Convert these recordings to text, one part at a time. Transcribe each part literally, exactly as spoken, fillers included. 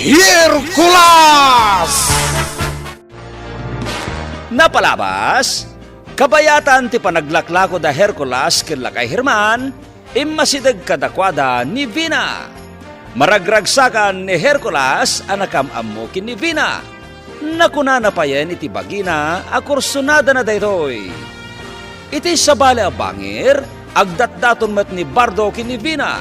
Hercules! Napalabas, kabayatan ti panaglaklako da Hercules ken lakay Herman, immasideg kadakuada ni Vina. Maragragsakan ni Hercules a nakam-ammo ken ni Vina. Nakunana payen iti bagina a kursunadana daytoy. Iti sabali a bangir, agdatdaton met ni Bardo ken ni Vina.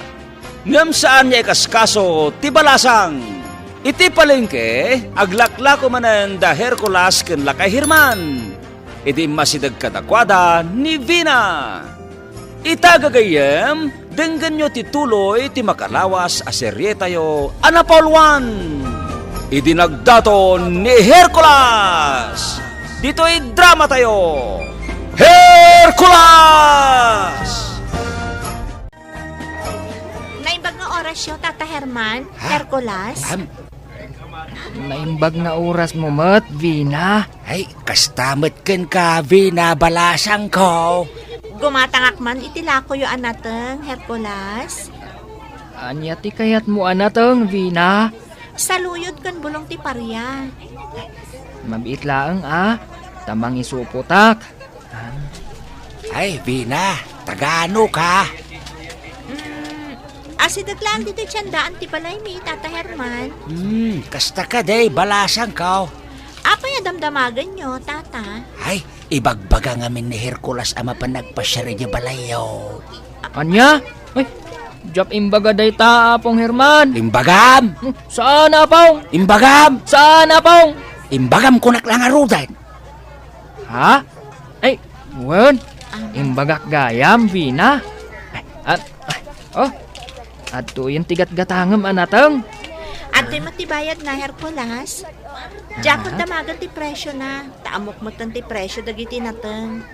Ngem saan nga ikaskaso ti balasang. Iti palengke, aglaklako manen da Hercules ken lakay Herman. Idi immasideg kadakuada ni Vina. Ita gagayyem, denggenyo ti tuloy ti makalawas a serietayo a napauluan. Idi nagdaton ni Hercules. Ditoy dramatayo, Hercules! Naimbag nga orasyo, Tata Herman, Ha? Hercules? Am, Naimbag nga orasmo met, Vina. Ay, kasta met kenka, Vina, balasangko. Gumatangak man iti lakoyo a nateng, Hercules. Ania ti kayatmo a nateng, Vina? Saluyot ken bulong ti paria. Mabiit laeng a, ta mangisupotak. Ay, Vina, tagano ka? Mm, asideg laeng ditoy tiendaan ti balaymi, Tata Herman. Hmm, kasta kadi, balasangko. Apay a damdamagenyo, Tata? Ay, ibagbaga ngamin ni Hercules a mapan nagpasiar idiay balayyo. Ania? Ay, diak imbaga dayta, Apong Herman. Imbagam! Hmm, saan, Apong? Imbagam! Saan, Apong? Imbagam kunak la ngaruden. Ha? Ay, wen. Imbagak gayam, Vina. Ay, ah, ay, oh. Adtoyen ti gatgatangem a nateng. Adtoy met ti bayadna, Hercules. Diakon Ah. damagen ti presiona. Ta ammok metten ti presio dagiti nateng.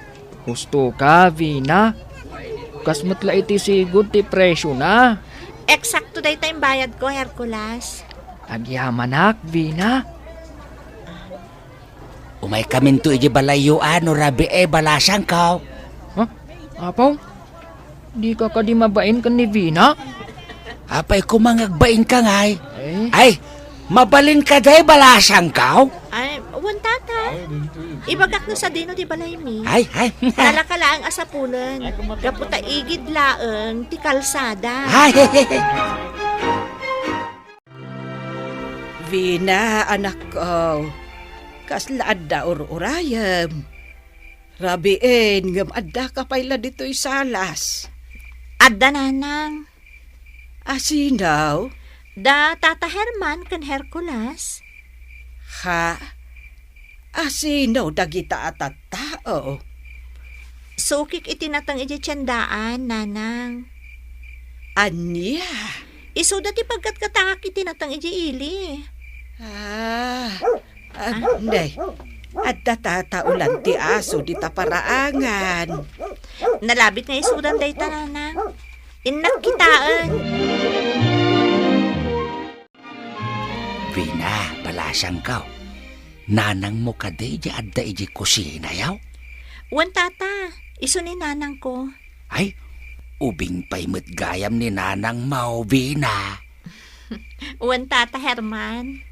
Husto ka, Vina. Kas met la iti sigud ti presiona. Eksakto dayta imbayadko, Hercules. Agyamanak, Vina. Umaykaminto idiay balayyo a no rabii, balasangko. Ha? Apong? Dika kadi mabain ken ni Vina? Apay koma nga agbainka ngay? Eh? Ay, mabalin kadi, balasangko? Ay, wen, Tata. Ibagak no sadino ti balaymi. Ay, ay. Nalaka laeng a sapulen. Gapu ta igid laeng ti kalsada. Ay. Vina, anakko, kasla adda ur-urayem? Rabiin, ngem addaka pay la ditoy salas. Adda, Nanang. A sino? Da Tata Herman ken Hercules. Ha? A sino dagita a tattao? Sukik iti nateng idiay tiendaan, Nanang. Ania? Isuda ti paggatgatangak iti nateng idiay ili. Ah, ah, ne. Adda tataolan ti aso dita paraangan. Nalabit nga isudan dayta, Nanang. Innak kitaen. Vina, balasangko. Nanangmo kadi diay adda idiay kusinayo? Wen, Tata. Isu ni nanangko. Ay, ubing pay met gayam ni nanangmo, Vina. Wen, Tata Herman.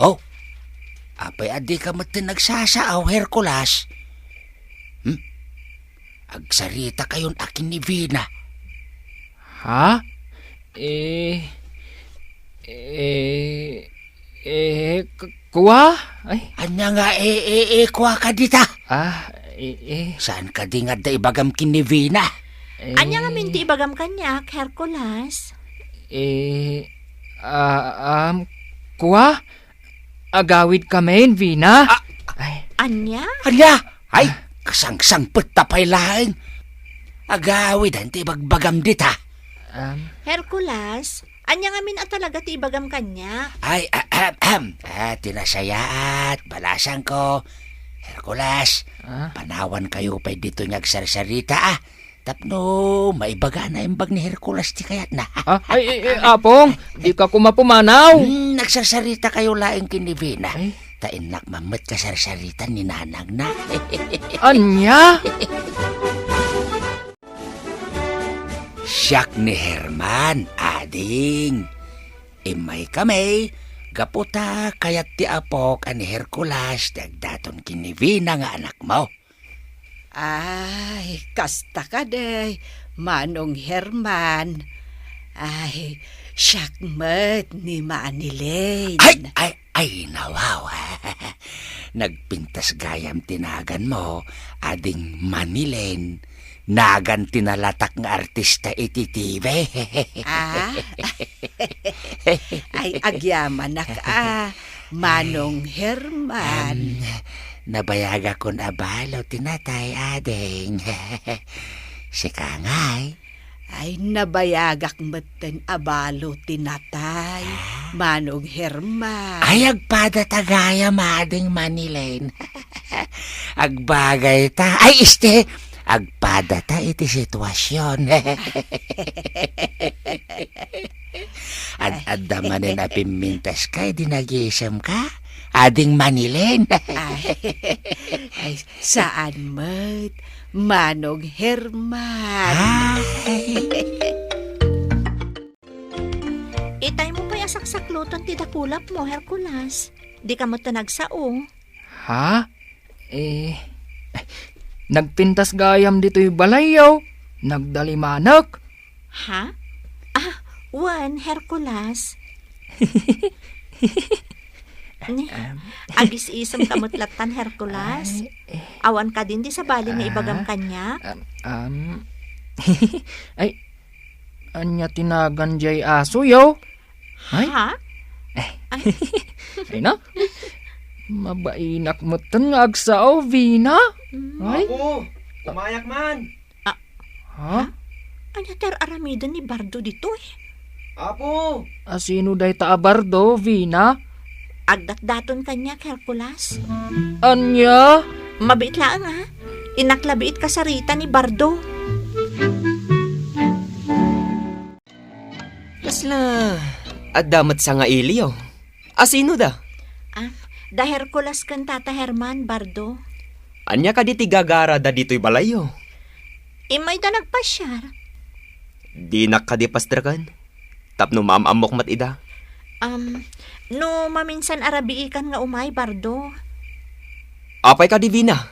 Oh, apay a dika metten nagsasao, Hercules? Hmm? Agsaritakayon a ken ni Vina. Ha? Eh, eh, eh, k-, kua? Ay. Ania nga eh, eh, eh, kua ka dita? Ah, eh, eh. Saan kadi nga adda ibagam ken ni Vina? Eh. Ania ngamin ti ibagam kaniak, Hercules? Eh, ah, um, kua? Agawidkamin, Vina? Ah. Ay. Ania? Ania? Ay, kasangsangpet ta pay laeng. Agawiden ti ibagbagam dita. Um. Hercules, ania ngamin a talaga ti ibagam kaniak? Ay, ahem, ahem. Ah, ti nasayaat, balasangko. Hercules, Ah? panawankayo pay ditoy nga agsarsarita, ah. Tapno maibaga na imbag ni Hercules ti kayatna. Ah, ay, ay, ay, Apong, dika koma pumanaw. Hmm, nagsarsarita kayo laeng ken ni Vina. Ay. Ta innak mammet kasarsarita ni nanangna. Ania? Siak ni Herman, ading. Immay kami, Gapu ta kayat ti apok a ni Hercules ti agdaton ken ni Vina nga anakmo. Ay, kasta kadi, Manong Herman. Ay, siak met ni Manilyn. Ay, ay, ay, nawaw. Nagpintas gayam ti naganmo, ading Manilyn. Nagan ti nalatak nga artista iti T V. Ah? Ay, agyamanak a, Manong Herman. Am, nabayagakon a balo ti natay, ading. Sika ngay? Ay, nabayagak metten a balo ti natay, Ah? Manong Herman. Ay, agpada ta gayam, ading Manilyn. Agbagay ta. Ay, este, agpada ta iti situasion. Ad-adda manen a pimmintas ka, idi nagisem ka? Ading Manilyn. Ay, ay, saan met, Manong Herman. Ay. Itay mo pay a saksakluton ti dakulap mo, Hercules. Di ka met nagsao. Ha? Eh, nagpintas gayam ditoy balayyo. Nagdalimanek. Ha? Ah, wen, Hercules. Ni, Am. Agis-isem ka met lattan, Hercules. Ay, eh. Awan kadin ti sabali nga ibagam Ah, kaniak? am, am. Ay, ania ti nagan jay asoyo? Ay? Ha? Eh. Ay. Ay na? Mabainak metten nga agsao, Vina. Mm. Ay? Apo, umayak man. Ah. Ha? Ania ti ar-aramiden ni Bardo ditoy? Apo! Asino dayta a Bardo, Vina? Agdatdaton kaniak, Hercules. Ania? Mabiit laeng, a. Innak la biit kasarita ni Bardo. Kasla adda met sangailiyo. Asino da? Ah, da Hercules ken Tata Herman, Bardo. Ania kadi ti gagarada ditoy balayyo? Immayda nagpasiar. Dinak kadi pastreken? Tapno maam-ammok met ida. Am, no maminsan a rabiikan nga umay, Bardo. Apay kadi, Vina?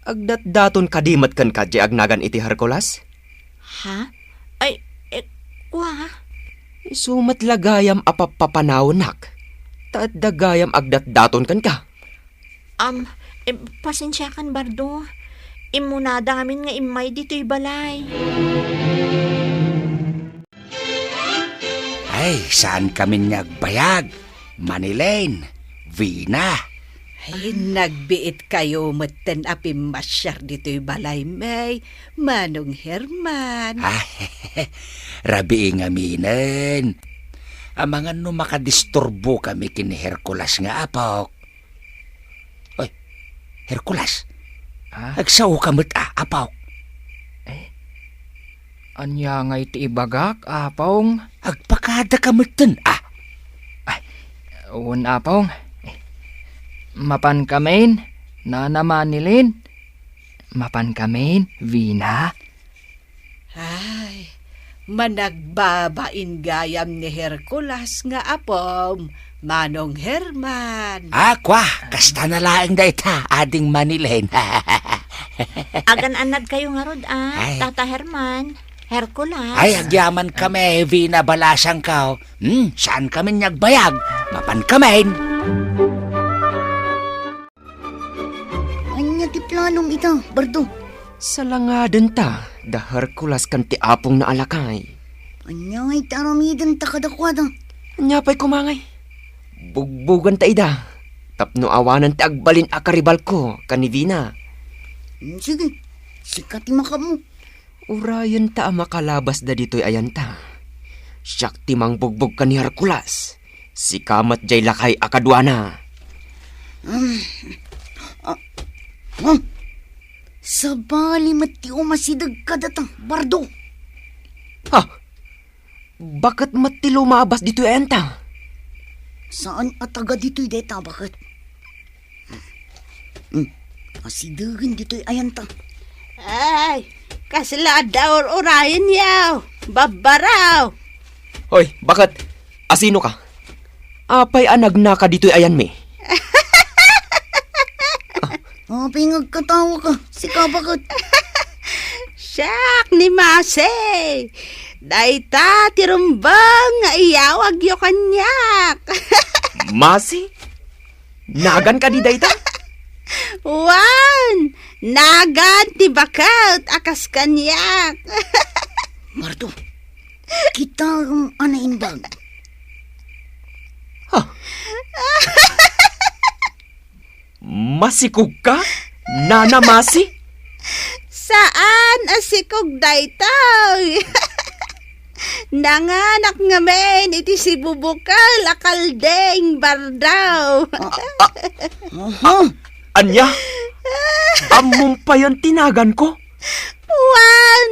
Agdatdaton kadi met kenka diay agnagan iti Hercules? Ha? Ay, eh, kua? Isu met la gayam a pappapanawennak, ta adda gayam agdatdaton kenka. Am, eh, pasensiakan, Bardo. Immunada ngamin nga immay ditoy balay. Ay, saan kamin nga agbayag, Manilyn, Vina. Ay, nagbiit kayo metten a pimmasiar ditoy balay, may, Manong Herman. Ay, rabii ngaminen. Amangan no makadisturbo kami ken ni Hercules nga apok. Oy, Hercules. Ha? Agsao ka met, a, apok. Eh? Ania ngay ti ibagak, apong? Agpakada ka metten, a. Ay, wen, apong. Eh, mapan kamin, Nana Manilyn. Mapan kamin, Vina. Ay, managbabain gayam ni Hercules nga apom, Manong Herman. A, kua, kasta na laeng dayta, Ading Manilyn. Agan-annad kayo ngarud, a, Ay. Tata Herman, Hercules. Ay, agyaman kami, Vina, balasangko. Hmm, saan kami nga agbayag? Mapan kamin. Ania ti planom ita, Bardo? Salangadenta da Hercules ken ti apongna a lakay. Ania ngay ti aramidenta kadakuada? Ania pay koma ngay? Bugbuganta ida tapno awanen ti agbalin a karibalko ken ni Vina. Hmm, sige, sika ti makaammo. Urayenta a makalabasda ditoy ayanta. Siak ti mangbugbog ken ni Hercules. Sika met jay lakay a kaduana. Hmm. Ah. Hmm. Sabali met ti umasideg kadata, Bardo. Ha? Baket met ti lumabas ditoy ayanta? Saan a taga ditoy dayta, baket? Hmm. Asidegen ditoy ayanta. Ay, kasla adda ur-urayenyo, babbaraw. Hoy, baket? Asino ka? Apay a nagnaka ditoy ayanmi? Apay nga agkatawa ka? Sika baket? Siak ni Masi. Dayta ti rumbeng nga iyawagyo kaniak. Masi? Nagan kadi dayta? Wen, nagan ti baket a kas kaniak. Mardo, kita a naimbag. Ha? Masikog ka, Nana Masi? Saan a sikog daytoy. Nanganak ngamin iti sibubukel a kalding, Bardo. Ah, ah, ania? Ammom payen ti naganko? Wen,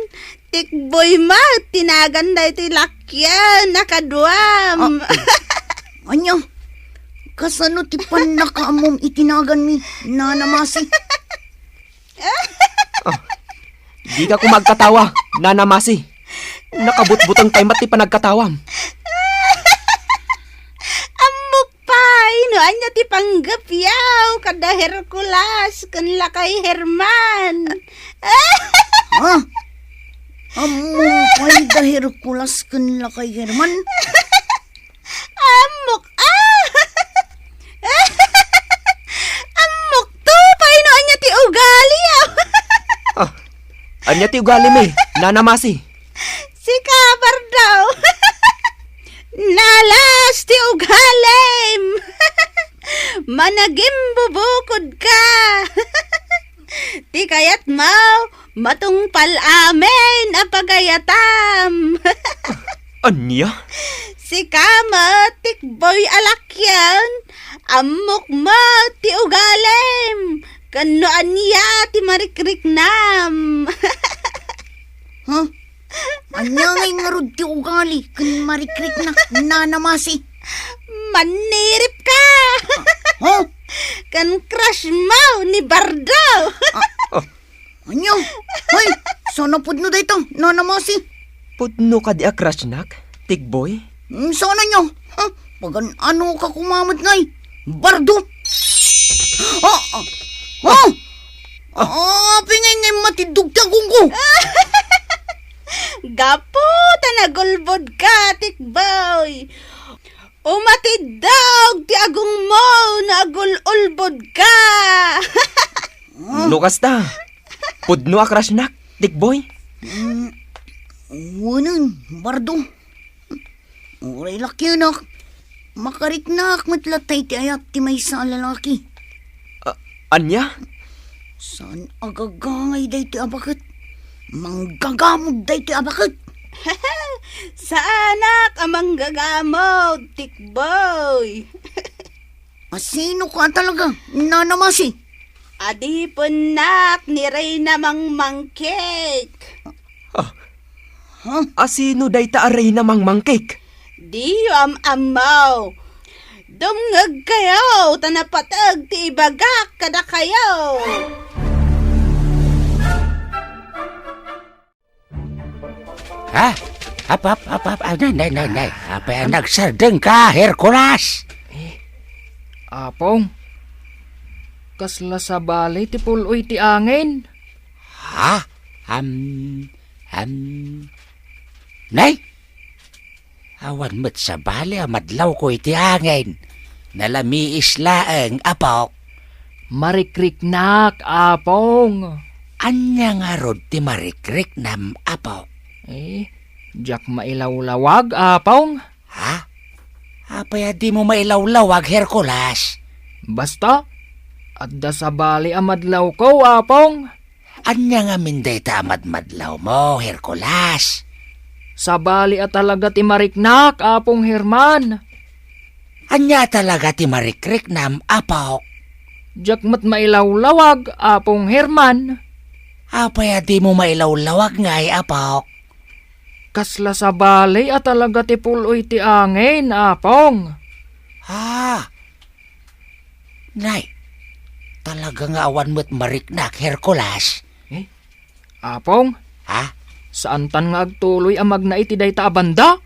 Tikboy met ti nagan daytoy lakian a kaduam. Ah, ania? Kasano ti pannakaammom iti naganmi, Nana Masi? Ah, dika koma agkatawa, Nana Masi. Nakabutbuteng pay met ti panagkatawam. Ammok pay no ania ti panggepyo kada Hercules ken lakay Herman. Ha? Ammom pay da Hercules ken lakay Herman? Ammok, ah! Ammok to pay no ania ti ugali, ah! Ah, ania ti ugalimi, Nana Masi? Sika, Bardo! Nalas ti ugalim! Managimbubukod ka! Ti kayatmo, matungpal amin a pagayatam. Ania? Sika met, Tikboy a lakian, ammok met ti ugalim, ken no ania ti marikriknam. Ha? Ania ngay ngarud ti ugali ken marikriknak, Nana Masi? Mannirip ka! Ha? Ken crush mo ni Bardo! Ah, ania? Hoy, saan a pudno dayta, Nana Masi? Pudno kadi a crushnak, Tikboy? Mm, saan ania? Ha? Pagan-ano ka koma met ngay, Bardo? Ah, ah, ah! Ah, apay ngay nga matiddog ti agongko? Gapu ta nagulbod ka, Tikboy. Umatiddog ti agongmo no agul-ulbod ka. No kasta, pudno a crushnak, Tikboy? Mm, wen, Bardo. Uray lakianak, makariknak met latta iti ayat ti maysa a lalaki. A-, ania? Saan a gagangay daytoy a baket? Manggagamod daytoy a baket? Saanak a manggagamod, Tikboy. Asino ka talaga, Nana Masi? Adipennak ni Reyna Mangmangkik. Ah. Huh? Asino dayta a Reyna Mangmangkik? Diyo am-ammo. Dumngegkayo, ta napateg ti ibagak kadakayo. Ha? Ap, ap, ap, ap, ah, nay, nay, nay, nay. Apay a nagsardengka, Hercules? Eh, Apong, kasla sabali ti pul-oy ti angin. Ha? Am, am, nay? Awan met sabali a madlawko iti angin. Nalamiis laeng, apok. Marikriknak, Apong. Ania ngarud ti marikriknam, apok? Eh, diak mailawlawag, Apong. Ha? Apay a dimo mailawlawag, Hercules? Basta, adda sabali a madlawko, Apong. Ania ngamin dayta a madmadlawmo, Hercules? Sabali a talaga ti mariknak, Apong Herman. Ania a talaga ti marikriknam, apok? Diak met mailawlawag, Apong Herman. Apay a dimo mailawlawag ngay, apok? Kasla sabali a talaga ti pul-oy ti angin, Apong. Ah, Nay, talaga nga awan met mariknak, Hercules. Eh, Apong? Ha? Saantan nga agtuloy a magna iti dayta a banda?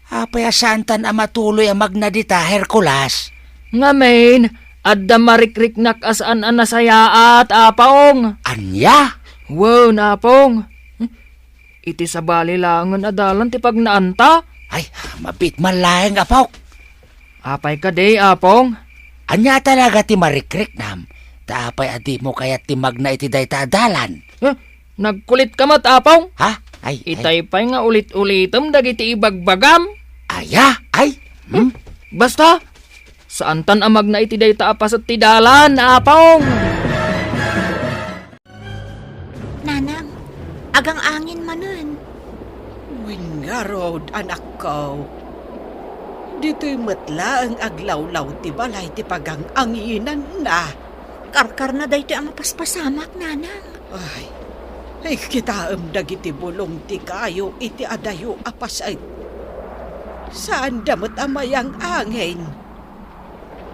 Apay a saantan a matuloy a magna dita, Hercules? Ngamin, adda marikriknak a saan a nasayaat, Apong. Ania? Wen, Apong. Iti sabali laengen a dalan ti pagnaanta. Ay, mabiit man laeng, Apok. Apay kadi, Apong? Ania talaga ti marikriknam? Ta apay a dimo kayat ti magna iti dayta a dalan? Eh, nagkulitka met, Apong? Ha? Ay, ay. Itay pay nga ulit-ulitem dagiti ibagbagam. Aya? Ay? Hmm? Basta, saantan a magna iti dayta a paset ti dalan, Apong. Nanang, agang-angin manen. Wen ngarud, anakko. Ditoy met laeng aglawlaw ti balay ti pagang-anginanna. Karkarna daytoy a mapaspasamak, Nanang. Ay, ay, kitaem dagiti bulong ti kayo iti adayo a paset. Saanda met a mayang-angin.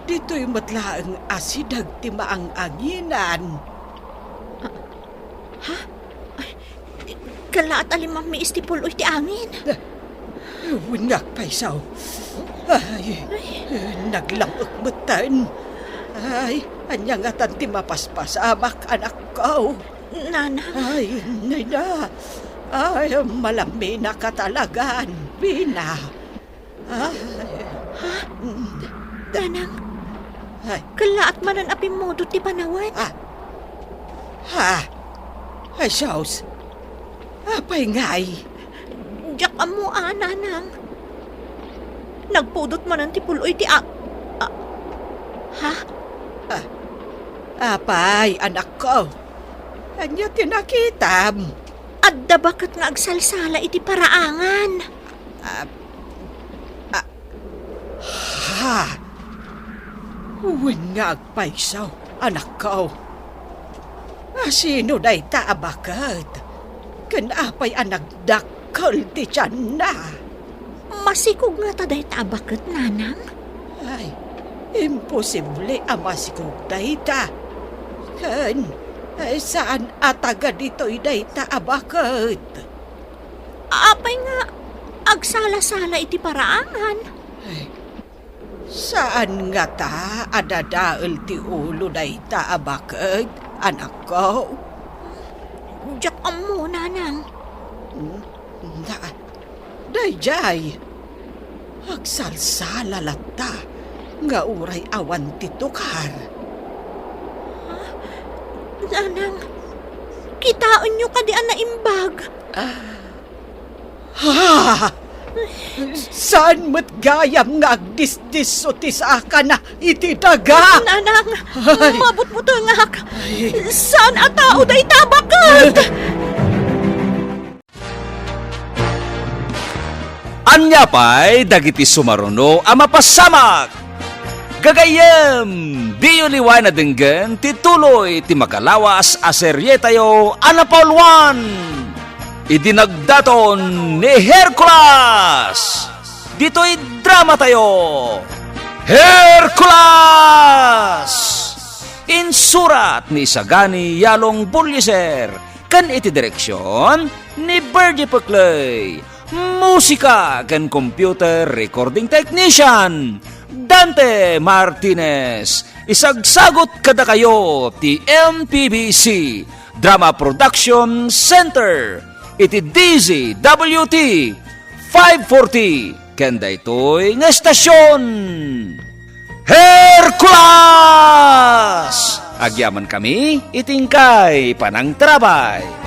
Ditoy met laeng a sideg ti maang-anginan. Ha? Ay, kallaat a limmammiis ti pul-oy ti angin. Wen nga agpayso. Ay, naglam-ek metten. Ay, ania ngatan ti mapaspasamak, anakko? Nanang. Ay, nay na. Ay, malamminak a talagan, Bina. Ah. Ha? Nanang, ay, kallaat manen a pimmudot ti panawen. Ah. Ha? Ay, sus. Apay ngay? Diak ammo a, Nanang. Nagpudot manen ti pul-oy ti a-, a-, ha? Ah. Apay, anakko? Ania ti nakitam? Adda baket nga agsalsala iti paraangan. Ah, ah, ha? Wen nga agpayso, anakko. Asino dayta a baket? Ken apay a nagdakkel ti tianna? Masikog ngata dayta a baket, Nanang? Ay, imposible a masikog dayta. Ken, ay, saan a taga ditoy dayta a baket? Apay nga agsala-sala iti paraangan? Ay, saan ngata a dadael ti ulo dayta a baket, anakko? Diak ammo, Nanang. Hmm? Na, daydiay, agsalsala latta nga uray awan ti tukar. Ha? Nanang, kitaenyo kadi a naimbag? Ah. Ha? Saan met gayam nga agdisdisso ti sakana iti daga? Nanang, ay, mabutbutengak. Ay. Saan a tao dayta a baket? Ania pay dagiti sumaruno a mapasamak? Gagayyem, diyo liwayan a denggen ti tuloy ti makalawas a serietayo a napauluan idi nagdaton ni Hercules. Ditoy dramatayo, Hercules! Insurat ni Isagani Yalong Bullieser ken iti direksion ni Virgie Peclay. Musika ken computer recording technician, Dante Martinez. Isagsagut kadakayo ti M P B C Drama Production Center iti D Z W T five forty ken daytoy nga estasion. Hercules! Agyamankami iti inkay panangtarabay.